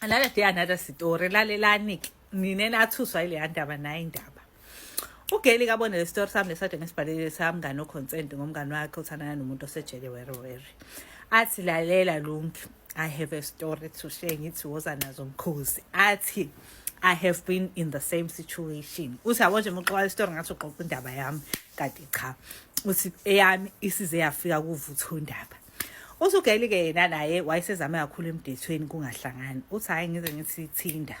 Another day, another story. Lalelani-ke nina nathuswa yileya ndaba, nayo indaba. Ugeli kabone le story sami lesade ngesibhalele samngani oconsent ngomngani wakhe othandana nomuntu osejele, were were. Athi, "Lalela Lungi, I have a story to share." Ngithi, "Woza nazo mkhosi." Athi, "I have been in the same situation." Uthi, yabo nje muxoxa istory ngathi uxoxa indaba yami, kanti cha, uthi eyami isize yafika kuvuthondaba. Uthi ugeli-ke yena naye wayesezame kakhulu emdethweni, kungahlangani. Uthi, "Hhayi, ngize ngithi Tinder."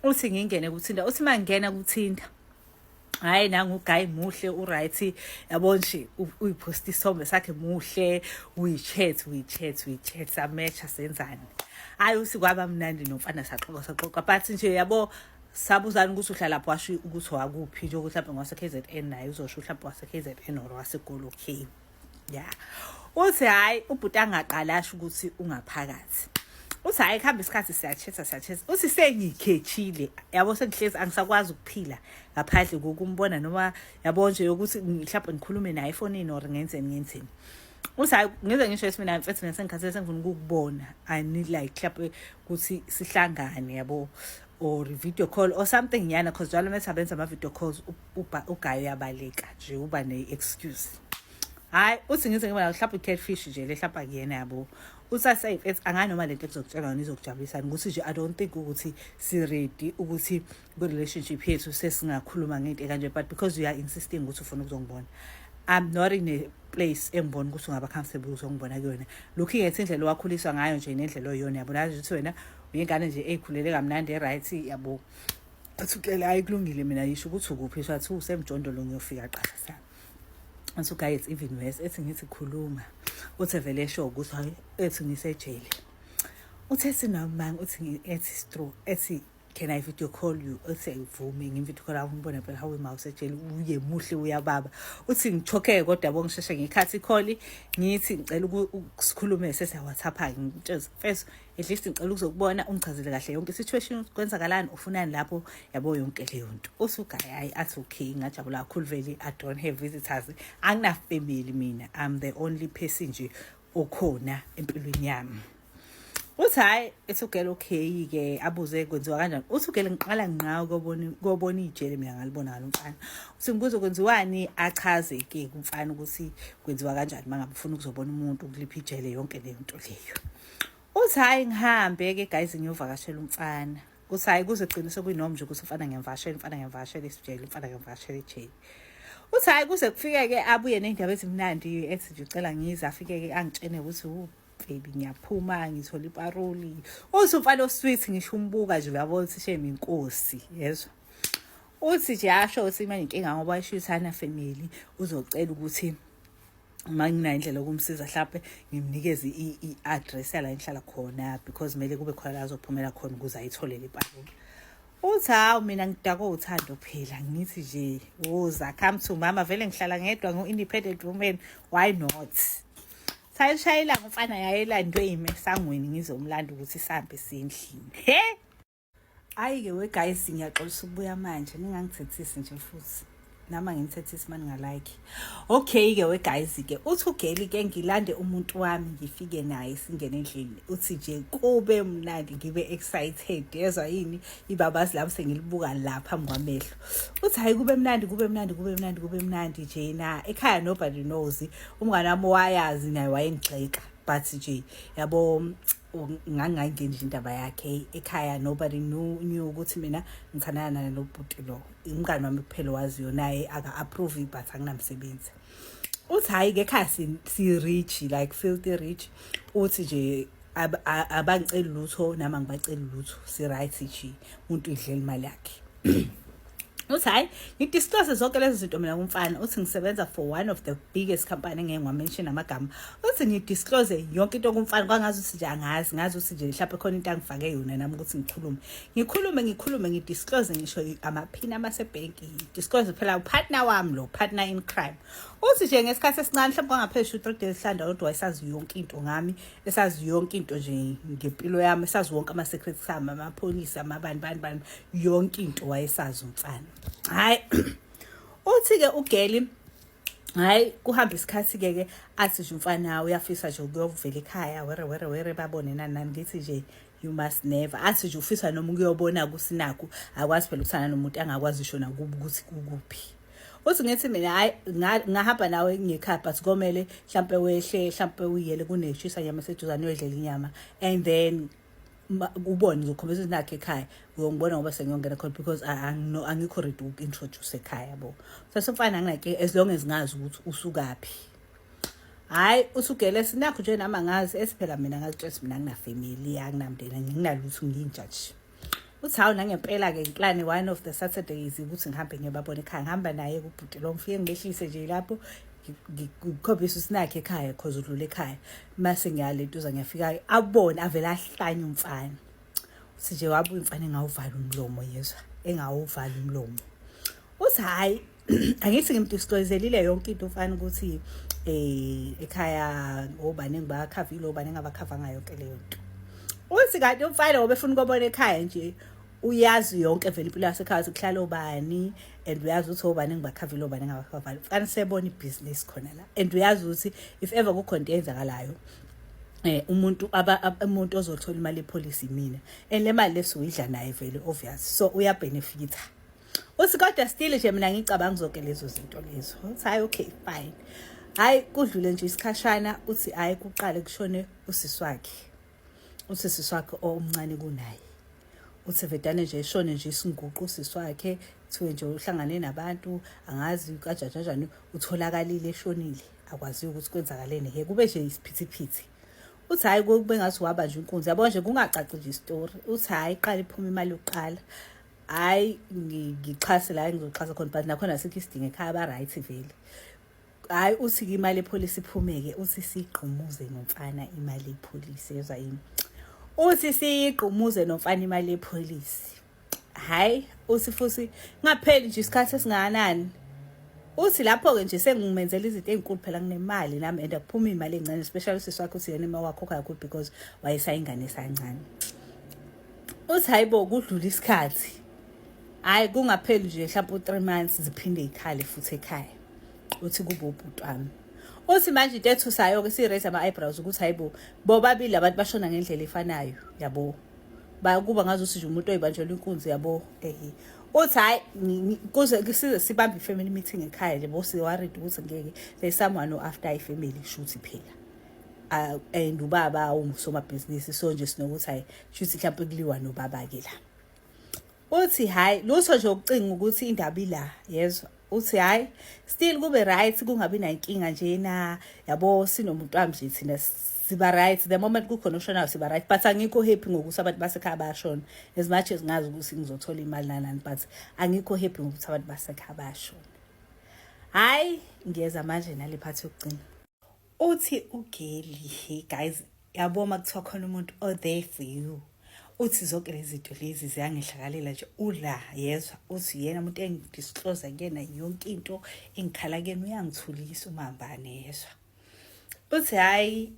Uthi, "Ngingene kuTinder." Uthi, "Uma ngingena kuTinder, hhayi, nangu uguy, muhle, uright, yabo nje, uyiphosta isithombe sakhe, muhle. We chat, we chat, we chat, samatcha, senzani." Hhayi, uthi kwaba mnandi nomfana, saxoxa, saxoxa, but nje yabo sabuzana ukuthi uhlalaphi, washo ukuthi wakuphi nje, ukuthi mhlawumbe ngwase-KZN, naye uzosho mhlawumbe wase-KZN or waseGoli. Okay, ya, uthi hhayi, ubhuti angaqala asho ukuthi ungaphakathi. Uthi, "Hhayi, kuhamba isikhathi, siyachatha, siyachatha." Uthi, "Sengikhethile, yabo, sengihlezi angisakwazi ukuphila ngaphandle kokumbona, noma yabo nje yokuthi mhlawumbe ngikhulume naye efonini or ngenzeni, ngenzeni." Uthi, "Hhayi, ngize ngisho ethi mina, mfethu, mina sengikhathele, sengifuna ukukubona. I need like mhlawumbe ukuthi sihlangane, yabo, or video call or something yana, 'cause njalo mase abenza ama-video calls, uguy uyabaleka nje, uba ne-excuse." Hhayi, uthi, "Ngize ngibe mhlawumbe i-catfish nje le, mhlawumbe akuyena, yabo." Uthi, "Aseyi anganoma lento ekuzokutshela yona izokujabulisa, ukuthi nje I don't think ukuthi si-ready ukuthi kwi-relationship yethu sesingakhuluma ngento ekanje, but because you are insisting ukuthi ufuna ukuzongibona, I'm not in a place engibona ukuthi ungaba comfortable uzongibona kuyona, looking at indlela owakhuliswa ngayo nje nendlela oyiyona, yabo, nazi ukuthi wena uyingane nje ey'khulele kamnandi, e-right, yabo." Athi ukele, "Hayi, kulungile, mina yisho ukuthi ukuphi." So athi, "Usemjondolo, ngiyofika qasha sami." Athi uguy, "It's even worse." Ethi, "Ngithi khuluma." Uthi vele esho ukuthi hayi, ethi, "Ngisejele." Uthe sinamanga, uthi ethi stro, ethi, "Can I video call you?" Uthi, "Ayivume." Ngimvideo call, awumbona phela, hawe ma, usejele, uye muhle, uyababa. Uthi, "Ngichoke kodwa, yabo, ngisheshe ngikhathi icall, ngithi ngicela ukusikhulume sesiya WhatsApp, ngitshela first, at least ngicela ukuzokubona, ungichazele kahle yonke situation, kwenzakalani, ufunani lapho, yabo, yonke leyo nto." Usuka hayi, athi, "Okay." Ngajabula kakhulu vele. I don't have visitors, angina family mina, I'm the only person nje okhona empilweni yami. Uthi hhayi, ethi ugele, okay-ke, abuze kwenziwa kanjani. Uthi ugele, "Ngiqala nqa ukuyobona ijele mina, ngalibona ngalo mfana." Uthi, "Ngibuze kwenziwani." Achaze-ke kumfana ukuthi kwenziwa kanjani uma ngabe ufuna ukuzobona umuntu, kuliphi ijele, yonke leyo nto leyo. Uthi, "Hhayi, ngihambe-ke guys, ngiyovakashela umfana." Uthi, hhayi, kuze kugcine sekuyinoma nje ukuthi umfana ngiyamvakashela, umfana ngiyamvakashela esijele, umfana ngiyamvakashela ejele. Uthi, hhayi, kuze kufike-ke abuye ney'ndaba ezimnandi, ethi nje ucela ngize, afike-ke angitshene ukuthi, "Baby, ngiyaphuma, ngithola iparoli." Uthi umfana osweet, ngisho umbuka nje uyabona ukuthi shame, inkosi yezwa. Uthi nje asho ukuthi manje inkinga, ngoba esho ukuthi ana family, uzocela ukuthi uma nginayo indlela yokumsiza, mhlawumbe ngimnikeze i-address yala engihlala khona, because kumele kube khona la azophumela khona ukuze ayithole le paroli. Uthi, "Hawu, mina ngidakwe uthando phela, ngithi nje woza, come to mama, vele ngihlala ngedwa, ngu-independent woman, why not?" Sayishayela umfana, yayelandwe yimi esangweni, ngizomlanda ukuthi sihambe siye endlini. He, ayi-ke we guys, ngiyaxolisa ukubuya manje, ningangithethisi nje futhi nami angimthethisi uma ningalike. Okay-ke we guys-ke, uthi ugeli-ke, "Ngilande umuntu wami, ngifike naye, singene endlini." Uthi nje kube mnandi, ngibe excited, yezwa yini, ibabazi lami sengilibuka la phambi kwamehlo. Uthi, "Hhayi, kube mnandi, kube mnandi, kube mnandi, kube mnandi njena. Ekhaya nobody knows. Umngane wami wayazi naye, wayengigxeka, but nje yabo, ngangingayingeni nje indaba yakhe. Ekhaya nobody knew ukuthi mina ngithandana naye lo bhuti lo. Umngane wami kuphela waziyo, naye aka-approve, but anginamsebenzi." Uthi, "Hhayi-ke, ekhaya si-rich, like filthy rich." Uthi nje, "Abangiceli lutho, nami angibaceli lutho, si-right nje, umuntu uyidlela imali yakhe." Uthi, "Hhayi, ngidisclose zonke lezi zinto mina kumfana." Uthi, "Ngisebenza for one of the biggest company, engeke ngiwamention amagama." Uthi, "Ngidisclose yonke into kumfana, kwangazi ukuthi nje angazi, ngazi ukuthi nje mhlawumbe khona into angifake yona nami ukuthi ngikhulume, ngikhulume, ngikhulume, ngidisclose ngisho amaphini amasebhenki, disclose phela upartner wami lo, partner in crime." Uthi nje ngesikhathi esincane, mhlawumbe kwangaphezulu 3 days hlanda, kodwa wayesazi yonke into ngami, esazi yonke into nje ngempilo yami, esazi wonke ama-secrets ami, amapholisa, amabani bani bani, yonke into wayesazi umfana. Hhayi, uthi-ke ugeli, hhayi, kuhamba isikhathi-ke ke, athi nje umfana uyafisa nje ukuyovela ekhaya, were were were, babone nani nani. Ngithi nje You must never. Athi nje ufisa noma ukuyobona kusinakho, akwazi phela ukuthanda nomuntu angakwazi isho nakubo ukuthi kukuphi. Uthi ngithi mina, hayi, ngahamba nawe ngekhaya, but komele mhlampe wehle, mhlampe uyele kuneshisa nyama eseduzane, uyodlela inyama, and then ubone ngizokhombisa ukuthi nakho ekhaya uyongibona ngoba sengiyongena khona, because angikho ready uku-introduce ekhaya, yabo. Sasomfana anginankinga as long as ngazi ukuthi usukaphi. Hhayi, usugele sinakho nje, nami angazi esiphela mina ngazitshela ukuthi mina anginafamily, anginamndeni, nginalutho, ngiyinja nje. Uthi hawu, nangempela-ke ngiplane one of the Saturdays ukuthi ngihambe ngiyobabona ekhaya. Ngihamba naye kubhuti lo, ngifike ngimehlise nje lapho, ngikhombise usinakhe ekhaya, cause udlula ekhaya. Mase ngiyalentuza, ngiyafika, abone, avele ahlanye umfana. Uthi nje wabuya umfana engawuvala umlomo, yezwa, engawuvala umlomo. Uthi hhayi, angithi ngimdiscloselile yonke into umfana ukuthi ekhaya obani engibakhavile, obani engabakhavanga, yonke leyo nto. Uthi kanti umfana ngoba efuna ukubona ekhaya nje, uyazi yonke vele impilo yasekhaya ukuthi kuhlala obani, and uyazi ukuthi obani engibakhavile, obani engabakhavile. Mfana sebona ibhizinisi khona la, and uyazi ukuthi if ever kukhona into eyenzakalayo, umuntu umuntu ozothola imali yepolicy mina, and le mali lesuyidla naye vele, obvious, so uyabenefita. Uthi kodwa still nje mina ngicabanga zonke lezo zinto lezo. Uthi hayi, okay, fine. Hayi, kudlule nje isikhashana, uthi hayi, kuqale kushone usisi wakhe, uthi sisi wakhe omncane kunaye. Uthi vedane nje eshone nje isinguqu usisi wakhe, kuthiwe nje uhlangane nabantu, angazi kanjani kanjani, utholakalile eshonile, akwaziwa ukuthi kwenzakaleni, he, kube nje isiphithiphithi. Uthi hhayi, kube ngathi waba nje inkunzi, yabo nje, kungacaci nje isitori. Uthi hhayi, iqala iphuma imali yokuqala, hhayi, ngixhase la engizoxhasa khona, but nakhona asikho isidingo ekhaya, ba-right vele. Hhayi, uthi-ke imali yepolicy iphume-ke. Uthi siyigqumuze nomfana imali yepolicy, yezwa yini? Uthi siyigqumuze nomfana imali yepolicy. Hhayi, uthi futhi ngapheli nje isikhathi esingakanani, uthi lapho-ke nje sengimenzela izinto ey'nkulu phela, nginemali nami, and akuphuma iy'mali ey'ncane, especially usisi wakhe. Uthi yena ima wakhokha kakhulu because wayesayingane esancane. Uthi hayi bo, kudlula isikhathi, hhayi, kungapheli nje mhlawumpe u-3 months, ziphinde y'khale futhi ekhaya. Uthi kube ubhuti wami. Uthi manje into ethusayo-ke, siyi-raise ama-eyebrows ukuthi hayi bo, bobabili abantu bashona ngendlela efanayo, yabo, kuba ngazuthi nje umuntu oyibanjelwa inkunzi, yabo. Ehe, uthi hhayi, kuze size sibambe i-family meeting ekhaya nje, bo, si-worried ukuthi ngeke, there's someone o-after i-family, shuthi phela, and ubaba ungusomabhizinisi, so nje sinokuthi hayi, shuthi mhlawumpe kuliwa nobaba-ke la. Uthi hhayi, lutho nje ukucinga ukuthi indaba ila, yezwa. Uthi hhayi, still kube right, kungabi nankinga njena, yabo, sinomuntu wami nje thina siba right. The moment kukhona oshonayo siba right, but angikho happy ngokuthi abantu basekhaya bayashona, as much as ngazi ukuthi ngizothola imali nanani, but angikho happy ngokuthi abantu basekhaya bayashona. Hhayi, ngiyeza manje nale part yokugcina. Uthi ugeli, hey guys, yabo, uma kuthiwa khona umuntu o there for you, uthi zonke lezi zinto lezi ziyangehlakalela nje, ula, yezwa. Uthi yena umuntu engidisclose kuyena yonke into engikhala kuyena, uyangithulisa umambane, yezwa. Uthi hhayi,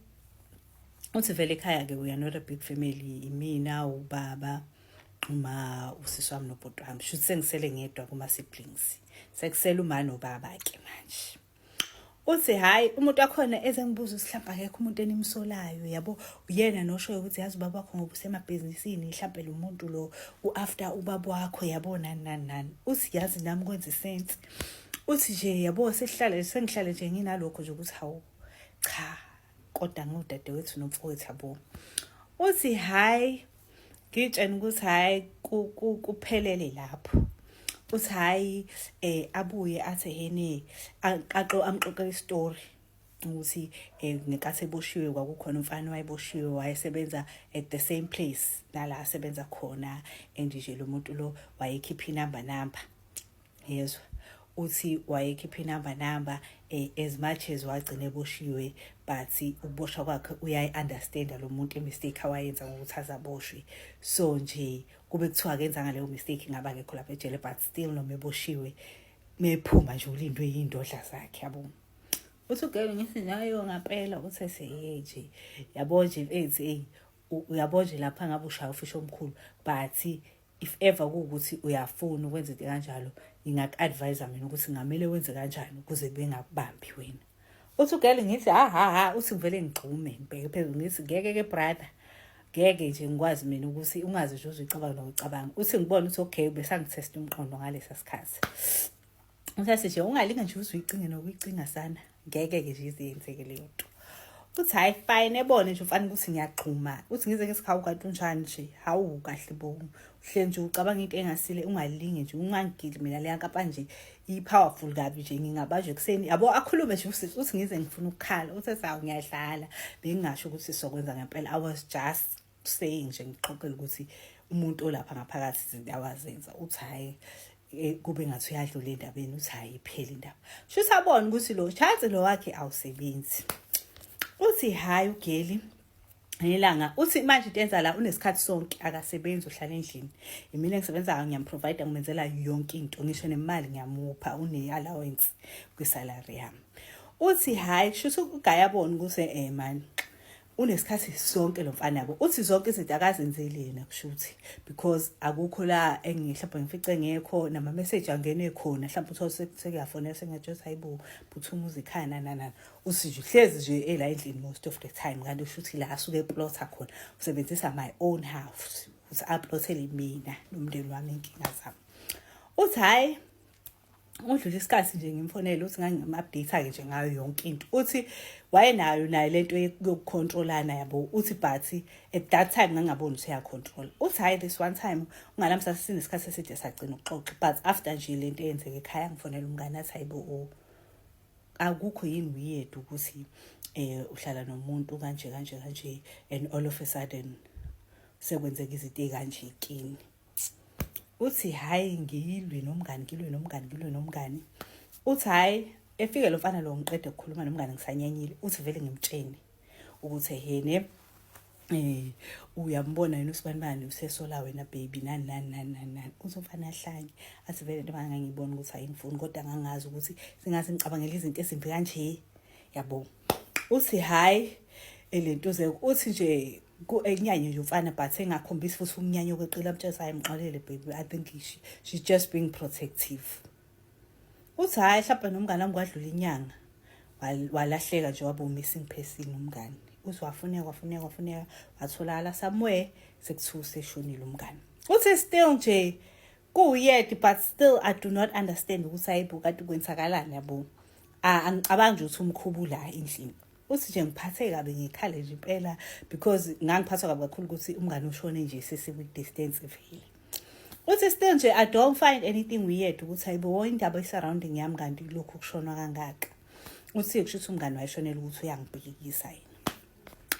uthi vele ekhaya-ke we are not a big family, imina, ubaba, uma, usisi wami nobhuti wami. Shuthi sengisele ngedwa kuma-siblings, sekusele uma nobaba-ke manje. Uthi hhayi, umuntu wakhona eze ngibuza ukuthi mhlawumbe akekho umuntu enimsolayo, yabo, uyena noshoyo ukuthi yazi ubaba wakho ngoba usemabhizinisini, mhlawumbe lo muntu lo u-after ubaba wakho, yabo, nani nani nani. Uthi yazi nami kwenza isense. Uthi nje, yabo, sesihlale, sengihlale nje nginalokho nje ukuthi hawu cha, kodwa ngudadewethu nomfowethu, yabo. Uthi hhayi, ngitshena ukuthi hhayi, kuphelele lapho. Uthi hhayi, abuye athi hene amxoxele isitori ukuthi ngenkathi eboshiwe kwakukhona umfana owayeboshiwe, wayesebenza at the same place nala asebenza khona, and nje lo muntu lo wayekhipha inamba namba, yezwa. Uthi wayekhipha inamba namba, as much as wagcina eboshiwe, but ukuboshwa kwakhe uyayi-understanda lo muntu, i-mistake awayenza ngokuthi azaboshwe. So nje kube kuthiwa akenzanga leyo mistake, ngabe akekho lapha ejele, but still noma eboshiwe, mephuma nje ulindwe yiy'ndodla zakhe, yabo. Uthi ugele ngithi nayo ngampela, uthi eseye nje, yabo nje, ethi eyi, uyabo nje lapha ngabe ushaya ufisha omkhulu, but if ever kuwukuthi uyafuna ukwenza into kanjalo, ngingaku-advise mina ukuthi ngamele wenze kanjani ukuze bengakubambi wena. Uthi ugele ngithi ha ha ha, uthi ngivele ngigxume ngibheke phezulu, ngithi ngeke ke brother. Ngeke nje ngikwazi mina ukuthi ungaze nje uzucabanga nokucabanga. Uthi ngibona ukuthi okay, besangithesta umqondo ngalesa sikhathi. Uthi nje ungalinga nje uzuyicinge nokuyicinga sana, ngeke-ke nje iziyenzeke leyo nto. Uthi hhayi, fine. Ebone nje umfana ukuthi ngiyagxuma. Uthi ngize ngithi, "Hawu, kanti unjani nje? Hawu, kahle bo, uhle nje ucabanga into engasile. Ungalinge nje ungangigili mina, leya nkampani nje i-powerful kabi nje, ngingabanjwa ekuseni, yabo." Akhulume nje usisi, uthi ngize ngifuna ukukhala. Uthi ethi, "Hawu, ngiyadlala, bengingasho ukuthi sokwenza ngempela. I was just saying nje, ngixoxele ukuthi umuntu olapha ngaphakathi izinto awazenza." Uthi hhayi, kube ngathi uyadlula endabeni. Uthi hhayi, iphele indaba. Shuthi abone ukuthi lo chance lo wakhe awusebenzi. Uthi hhayi, ugeli ngelanga, uthi manje into enza la, unesikhathi sonke akasebenzi, uhlala endlini. Imina engisebenzayo, ngiyam-provide, ngimenzela yonke into, ngisho nemali ngiyamupha, une-allowance kwi-salary yami. Uthi hhayi, kusho ukuthi ugaye abone ukuthi man, unesikhathi sonke lo mfana yabo. Uthi zonke izinto akazenzeli yena, kusho ukuthi because akukho la engihlapha ngifice ngekho nama-message angene khona, mhlawumbe uthole sekuyafonela, sengiyatsho, "Hayibo, phuthuma uze ekhaya," nananana. Uthi nje uhlezi nje ela endlini most of the time, kanti usho ukuthi la asuke e-plot-a khona, usebenzisa my own house ukuthi a-plot-ele mina nomndeni wami inkinga zami. Uthi hhayi, udlula isikhathi nje ngimfonele. Uthi ngangim-update-ke nje ngayo yonke into. Uthi wayenayo naye lento yoku-control-ana, yabo. Uthi but at that time ngangaboni ukuthi uya-control. Uthi hhayi, this one time ungalami sasinesikhathi eside sagcina ukuxoxa, but after nje lento eyenzeka ekhaya, ngifonela umngane, athi, "Hayibo, oh, akukho yini weird ukuthi uhlala nomuntu kanje kanje kanje and all of a sudden sekwenzeka izinto ey'kanje kini?" Uthi hhayi, ngilwe nomngani, ngilwe nomngani, ngilwe nomngani. Uthi hhayi, efike lo mfana lo, ngiqede ukukhuluma nomngani, ngisanyanyile. Uthi vele ngimtshene ukuthi hene, uyambona yena usibanibani, usesola wena baby, nani nani nani nani nani. Uthi umfana ahlanye, athi vele into ngangibona ukuthi ayingifuni, kodwa ngangazi ukuthi singaze ngicabangela izinto ezimbi kanje, yabo. Uthi hhayi, elentuze, uthi nje enyanye nje umfana, but engakhombisi futhi umnyanya okweqile. Amtshela, "Hayi, mxolele baby, I think she's just being protective." Uthi hhayi, mhlawumbe nomngane wami kwadlula inyanga, walahleka nje, waba missing person umngane. Uthi wafuneka, wafuneka, wafuneka, watholakala somewhere, sekuthiwa useshonile umngane. Uthi still nje ku-weird, but still I do not understand ukuthi hayibo, kanti kwenzakalani, yabo. Angicabangi nje ukuthi umkhubula endlini. Uthi nje ngiphathe kabi, ngikhale nje impela, because ngangiphathwa kabi kakhulu ukuthi umngane ushone nje sesiku-distance vele. Uthi still nje I don't find anything weird ukuthi hayibo, indaba i-surrounding yami, kanti lokhu kushonwa kangaka. Uthi kusho ukuthi umngane wayeshonela ukuthi uyangibhekisa yena.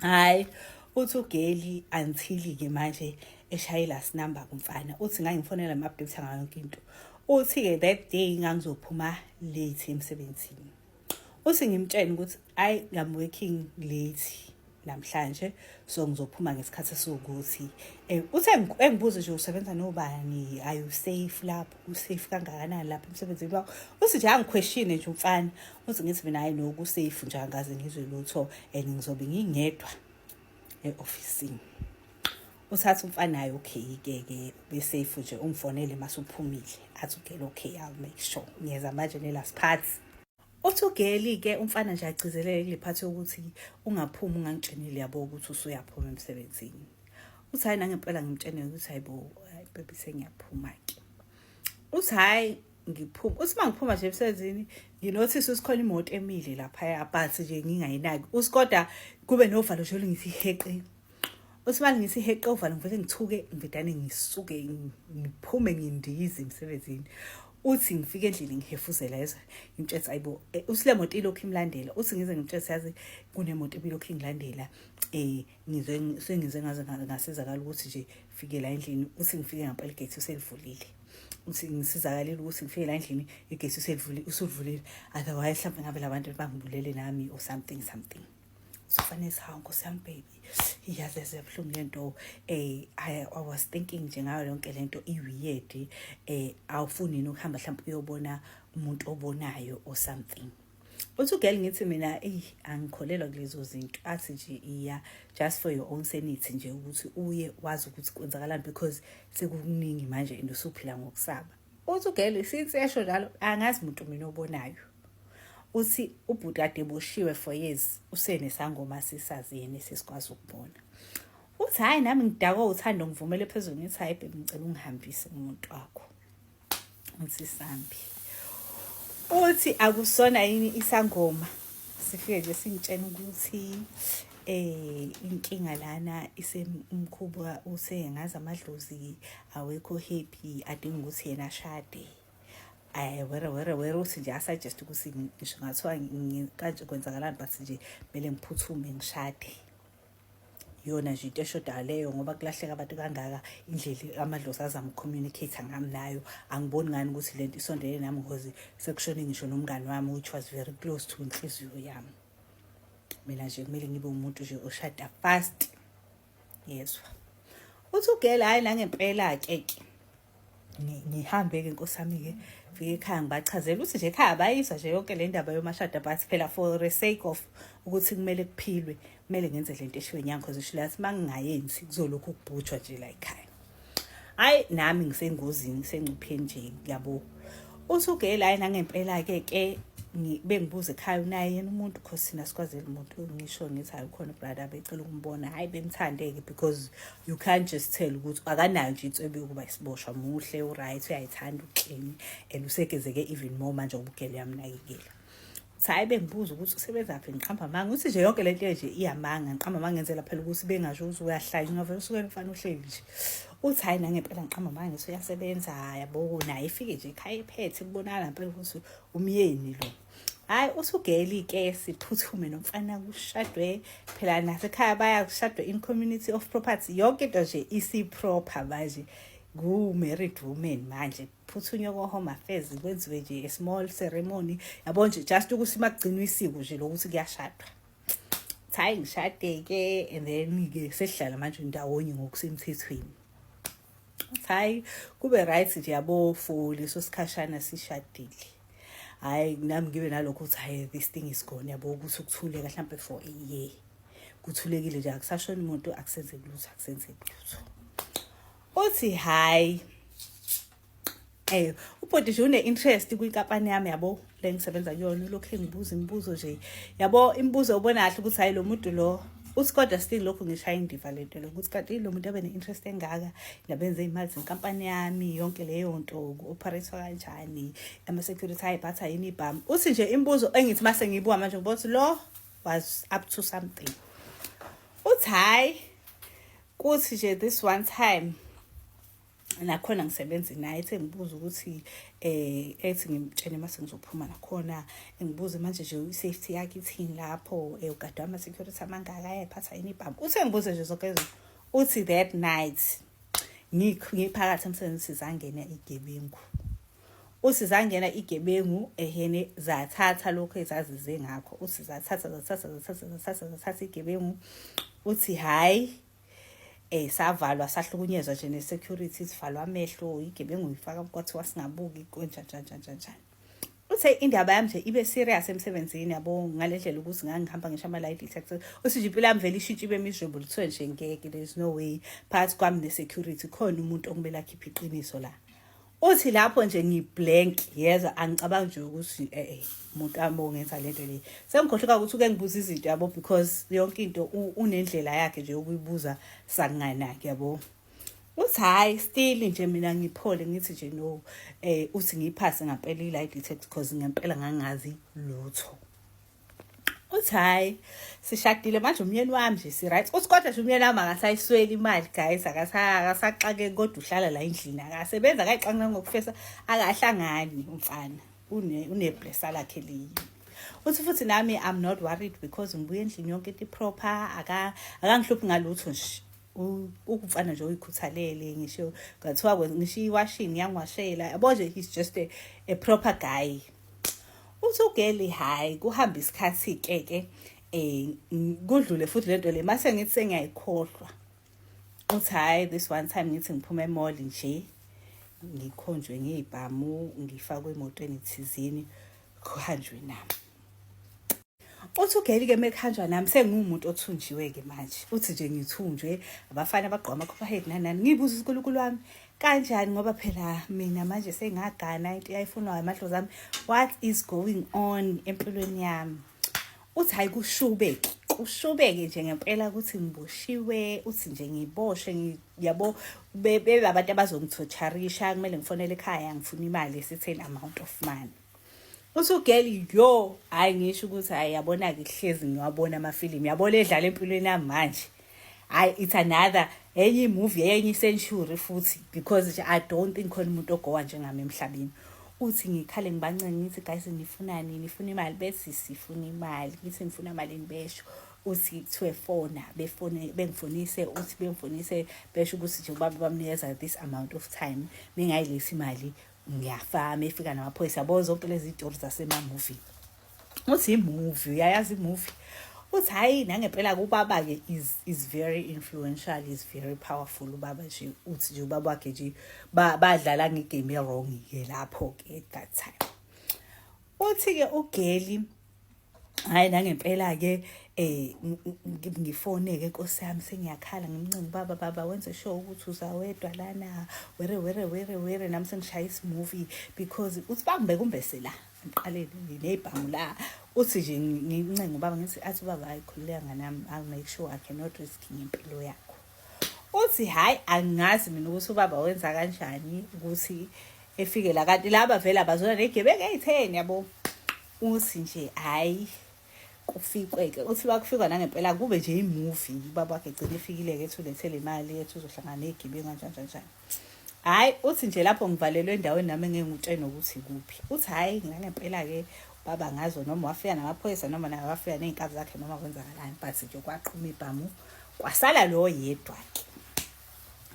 Hhayi, uthi ugeli until-ke manje eshayela sinamba kumfana. Uthi ngangifonela, ngim-update ngayo yonke into. Uthi-ke that day ngangizophuma late emsebenzini. Uthi ngimtshene ukuthi ayi, I'm working late namhlanje, so ngizophuma ngesikhathi esiwukuthi. Uthi engibuze nje, "Usebenza nobani? Are you safe lapho? U-safe kangakanani lapho emsebenzini wakho?" Uthi nje angi-question nje umfana. Uthi ngithi mina, "Hayi no, ku-safe nje, angaze ngizwe lutho and ngizobe ngingedwa e-ofisini." Uthatha umfana, "Hayi, okay-ke ke, ube safe nje, ungifonele mase uphumile." Athi ugeli, "Okay, I'll make sure." Ngiyeza manje ne-last part. Uthi ugeli-ke umfana nje agcizelele kule part yokuthi ungaphumi ungangitshenile, yabo, ukuthi usuyaphuma emsebenzini. Uthi hhayi, nangempela ngimtshene ukuthi hayibo, hayi baby, sengiyaphuma-ke. Uthi hhayi, ngiphuma. Uthi uma ngiphuma nje emsebenzini, ngi-notice ukuthi khona imoto emile laphaya, but nje ngingayinaki. Uthi kodwa kube novalo nje olungithi heqe. Uthi manje ngithi heqe uvalo, ngivele ngithuke, ngivedane ngisuke ngiphume, ngindize emsebenzini. Uthi ngifike endlini ngihefuzela, yezwa, ngimtshela, "Ayibo." Uthi le moto ilokhu imlandela. Uthi ngize ngimtshele, "Yazi kunemoto ebilokhu ingilandela, ngizwe sengize ngaze ngasizakala ukuthi nje fike la endlini." Uthi ngifike ngempela, igate uselivulile. Uthi ngisizakalile ukuthi ngifike la endlini, igate uselivulile, usuvulile, otherwise mhlawumbe ngabe labantu bangibulele nami or something something. So fanele, "Hawu nkosi yami baby, iyazi yazi yabuhlungu lento. I was thinking nje ngayo yonke lento, i-weird. Awufuni yini ukuhamba mhlawumbe uyobona umuntu obonayo or something?" Uthi ugirl, "Ngithi mina, eyi, angikholelwa kulezo zinto." Athi nje, "Iya, just for your own sanity nje, ukuthi uye wazi ukuthi kwenzakalani, because sekukuningi manje and usuphila ngokusaba." Uthi ugirl, since esho njalo, angazi muntu mina obonayo. Uthi ubhuti kade eboshiwe for years, usenesangoma sisazi yena esesikwazi ukubona. Uthi hhayi, nami ngidakwe uthando, ngivumele phezulu, ngithi, "Hhayi baby, ngicela ungihambise kumuntu wakho." Uthi sambi, uthi akusona yini isangoma sifike nje singitshena ukuthi inkinga lana isemkhuba, usengazi amadlozi awekho happy, adinga ukuthi yena ashade. Ayi, were were were, uthi nje asuggest ukuthi ngisho ngathiwa kanje kwenzakalani, but nje kumele ngiphuthume ngishade, iyona nje into eshodayo leyo, ngoba kulahleka abantu kangaka, indlela amadlozi azama ukucommunicate ngami nayo, angiboni ngani ukuthi lento isondele nami, because sekushone ngisho nomngani wami, which was very close to inhliziyo yami. Mina nje kumele ngibe umuntu nje oshada fast, yezwa. Uthi ugela, hayi, nangempela-ke ke ngihambe-ke, nkosi yami-ke, fike ekhaya ngibachazela ukuthi nje ekhaya bayizwa nje yonke le ndaba yomashada, but phela for the sake of ukuthi kumele kuphilwe, kumele ngenze lento eshiwe nyanga, cause isho lathi uma ngingayenzi kuzolokhu kubhujwa nje la ekhaya. Hayi, nami ngisengozini, ngisengcupheni nje, yabo. Uthi ugela, hayi, nangempela-ke ke bengibuza ekhaya, unaye yena umuntu, cause thina sikwazela umuntu. Ngisho ngithi hayi, ukhona brother, becela ukumbona. Hayi, bemthande-ke, because you can't just tell ukuthi akanayo nje inswebe yokuba isiboshwa. Muhle, uright, uyayithanda, uclean, and usegezeke even more manje ngoba ugele uyamnakekela. Uthi hhayi, bengibuza ukuthi usebenzaphi, ngiqamba amanga. Uthi nje yonke lento nje iyamanga, ngiqamba amanga, ngenzela phela ukuthi bengasho ukuthi uyahlanya, ungavele usuke mfana uhleli nje. Uthi hhayi, nangempela ngiqamba amanga, ngithi uyasebenza, yabo. Naye ifike nje ekhaya ephethe, kubonakala ngempela ukuthi umyeni lo. Hhayi, usugeli-ke, siphuthume nomfana kushadwe phela, nasekhaya bayakushadwe in community of property, yonke into nje isi-proper manje, ku-married woman manje. Phuthunywe ko-Home Affairs, kwenziwe nje a small ceremony, yabo nje, just ukuthi makugcinwa isiko nje lokuthi kuyashadwa. Hayi, ngishade-ke, and then-ke sesihlala manje ndawonye ngokusemthethweni. Hayi, kube right nje, yabo, for leso sikhashana sishadile. Hhayi, nami ngibe nalokho ukuthi hhayi, this thing is gone, yabo, ukuthi ukuthuleka hlampe for a year kuthulekile nje, akusashoni umuntu, akusenzeki lutho, akusenzeki lutho. Uthi hhayi, ubhuti nje une-interest kwinkampani yami, yabo, le ngisebenza kuyona. Ulokhu engibuza imibuzo nje, yabo, imibuzo ubona kahle ukuthi hhayi, lo muntu lo. Uthi kodwa still lokhu ngishaya indiva lento lo, ukuthi kanti lo muntu abe ne-interest engaka nabenze iy'mali zenkampani yami, yonke leyo nto ku-operate-wa kanjani, ama-security ayiphatha yini ibhamu. Uthi nje imibuzo engithi mase ngiyibuka manje, ngibona ukuthi lo was up to something. Uthi hhayi, kuthi nje this one time nakhona ngisebenza naye, ethi ngibuza ukuthi ethi ngimtshele mase ngizophuma nakhona, ngibuze manje nje i-safety yakhe ithini lapho, ugadwa ama-security amangaka, ayayiphatha yini ibhamu. Uthe ngibuze nje zonke izinto. Uthi that night ngiphakathi emsebenzini, zangena igebengu. Uthi zangena igebengu ehene, zathatha lokho ezazize ngakho. Uthi zathatha, zathatha, zathatha, zathatha, zathatha igebengu. Uthi hhayi, savalwa, sahlukunyezwa nje ne-security, sivalwa amehlo, igebengu ifaka kwathiwa singabuki, kwenja njani njani njani njani. Uthe indaba yami nje ibe serious emsebenzini, yabo, ngale ndlela ukuthi ngangihamba ngisho ama-lie detector. Uthi nje impilo yami vele ishintshe ibe miserable. Kuthiwe nje ngeke, there is no way phakathi kwami ne-security khona umuntu okumele akhiphe iqiniso la. Uthi lapho nje ngiblank, yezwa, angicabangi nje ukuthi umuntu wami ongenza lento le. Sengikhohlwa ukuthi uke ngibuza izinto, yabo, because yonke into unendlela yakhe nje yokuyibuza sakunganaki, yabo. Uthi hhayi, still nje mina ngiphole, ngithi nje no. Uthi ngiyiphase ngampela i-lie detect, because ngempela ngangazi lutho. Uthi hhayi, sishadile manje, umyeni wami nje si-right. Uthi kodwa nje umyeni wami akasayisweli imali, guys, akasaxakeki, kodwa uhlala la endlini, akasebenzi, akayixaki nangokufesa, akahlangani umfana, uneblesa lakhe linye. Uthi futhi nami I'm not worried because ngibuye endlini yonke into iproper, akangihluphi ngalutho nje. Ukumfana nje oyikhuthalele, ngisho ngathiwa ngisho iwashing yangiwashela, yabo nje, he's just a proper guy. Uthi ugeli, hhayi, kuhamba isikhathi-ke ke, kudlule futhi lento le, mase ngithi sengiyayikhohlwa. Uthi hhayi, this one time ngithi ngiphuma emall nje, ngikhonjwe ngey'bhamu, ngifakwe emotweni thizeni, kuhanjwe nami. Uthi ugeli-ke mekuhanjwa nami, sengiwumuntu othunjiwe-ke manje. Uthi nje ngithunjwe abafana abagqoka ama-copperhead nani nani. Ngibuza uNkulunkulu wami kanjani, ngoba phela mina manje sengagana, into eyayifunwayo amadlozi ami, what is going on empilweni yami? Uthi hhayi, kushube Kushubeke nje ngempela ukuthi ngiboshiwe. Uthi nje ngiboshwe, yabo, bebe abantu abazongithocharisha, kumele ngifonele ekhaya, ngifuna imali, certain amount of money. Uthi ugirl, yo, hhayi, ngisho ukuthi hhayi, yabona-ke, kuhlezi ngiwabona amafilimu, yabo, le edlala empilweni yami manje, hhayi, it's another, enye imovie, enye i-century futhi, because nje I don't think khona umuntu ogowa njengami emhlabeni. Uthi ngikhale, ngibancenge, ngithi, "Guys, nifunani? Nifuna imali?" Bethi, "Sifuna imali." Ngithi, "Ngifuna malini?" Besho. Uthi kuthiwe fona, befone, bengifonise. Uthi bengifonise, besho ukuthi nje ubaba bamnikeza this amount of time, mengayilethi imali ngiyafa, mefika namaphoyisa, yabo, zonke lezi tori zasema-movie. Uthi imovie, uyayazi imovie. Uthi hhayi, nangempela ubaba-ke is very influential, is very powerful ubaba nje. Uthi nje ubaba wakhe nje badlala ngegame e-wrong-ke lapho-ke at that time. Uthi-ke ugirl, hhayi, nangempela-ke ngifone-ke, nkosi yami, sengiyakhala, ngimncenga ubaba, "Baba, wenze sure ukuthi uzawedwa lana, were were were were." Nami sengishaya isimovie because uthi bangibeka umbese la emqaleni ney'bhamu la. Uthi nje ngincenga ubaba, ngithi, athi ubaba, "Hayi, khululeka nganami, I'll make sure, I cannot risk ngempilo yakho." Uthi hhayi, angazi mina ukuthi ubaba wenza kanjani ukuthi efike la, kanti laba vele abazona ney'gebengu ey'theni, yabo. Uthi nje hhayi, kufikwe-ke. Uthi bakufika nangempela kube nje imovie, ubaba wakhe egcine efikile-ke, ethi ulethele imali, ethi uzohlangana ney'gebengu, kanjani kanjani. Hhayi, uthi nje lapho ngivalelwe endaweni nami engeke ngutshene ukuthi ikuphi. Uthi hhayi, nangempela-ke baba ngazo noma wafika namaphoyisa noma naye wafika ney'nkabi zakhe noma kwenzakalani, but nje kwaqhuma ibhamu, kwasala lo yedwa-ke,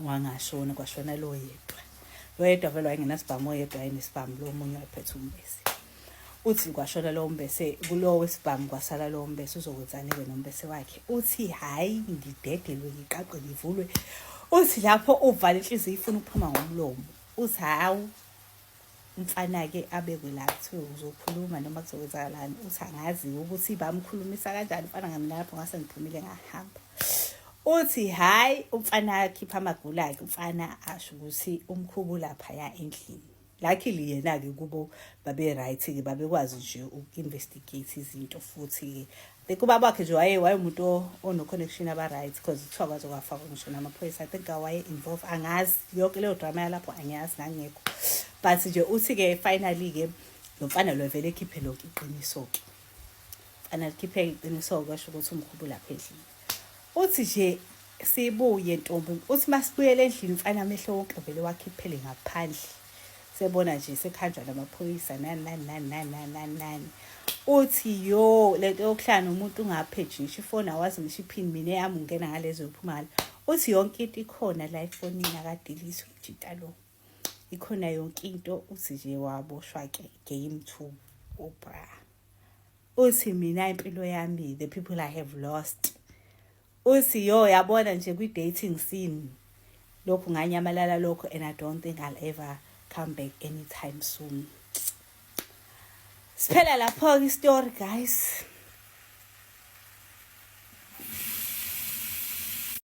wangashona, kwashona lo yedwa. Lo yedwa vele wayengenasibhamu, oyedwa wayenesibhamu, lo omunye wayephethe umbese. Uthi kwashona lowo mbese kulowo wesibhamu, kwasala lowo mbese. Uzokwenzani-ke nombese wakhe? Uthi hhayi, ngidedelwe, ngiqaqe, ngivulwe. Uthi lapho uvala inhliziyo ifuna ukuphuma ngomlomo. Uthi hawu, umfana-ke abekwe la, kuthiwe uzokhuluma noma kuzokwenzakalani. Uthi angazi ukuthi bamkhulumisa kanjani umfana, ngamina lapho ngase ngiphumile, ngahamba. Uthi hhayi, umfana akhipha amagula-ke, umfana asho ukuthi umkhubu laphaya endlini. Luckily yena-ke kubo babe-right-ke, babekwazi nje uku-investigate izinto. Futhi-ke I think ubaba wakhe nje waye umuntu ono-connection aba-right, because kuthiwa kwaze kwafakwa ngisho namaphoyisa. I think waye-involve, angazi yonke leyo drama yalapho, angiyazi, ngangekho, but nje uthi-ke finally-ke lo mfana lo vele ekhiphe lonke iqiniso-ke. Mfana likhiphe iqiniso-ke, washo ukuthi umkhubu lapha endlini. Uthi nje sibuye, ntombi. Uthi masibuyele endlini, mfana amehlo wonke vele wakhiphele ngaphandle, sebona nje sekuhanjwa namaphoyisa, nani nani nani nani nani nani nani. Uthi yo, lento yokuhlala nomuntu ungapheji ngisho ifoni, awazi ngisho iphini, mina eyami ungena ngalezo yophuma ngale. Uthi yonke into ikhona la efonini, akadiliswe ujita lo, ikhona yonke into. Uthi nje waboshwa-ke, game two obra. Uthi mina impilo yami, the people I have lost. Uthi yo, yabona nje kwi-dating scene lokhu nganyamalala lokho, and I don't think I'll ever come back anytime soon. Siphela lapho-ke istory, guys.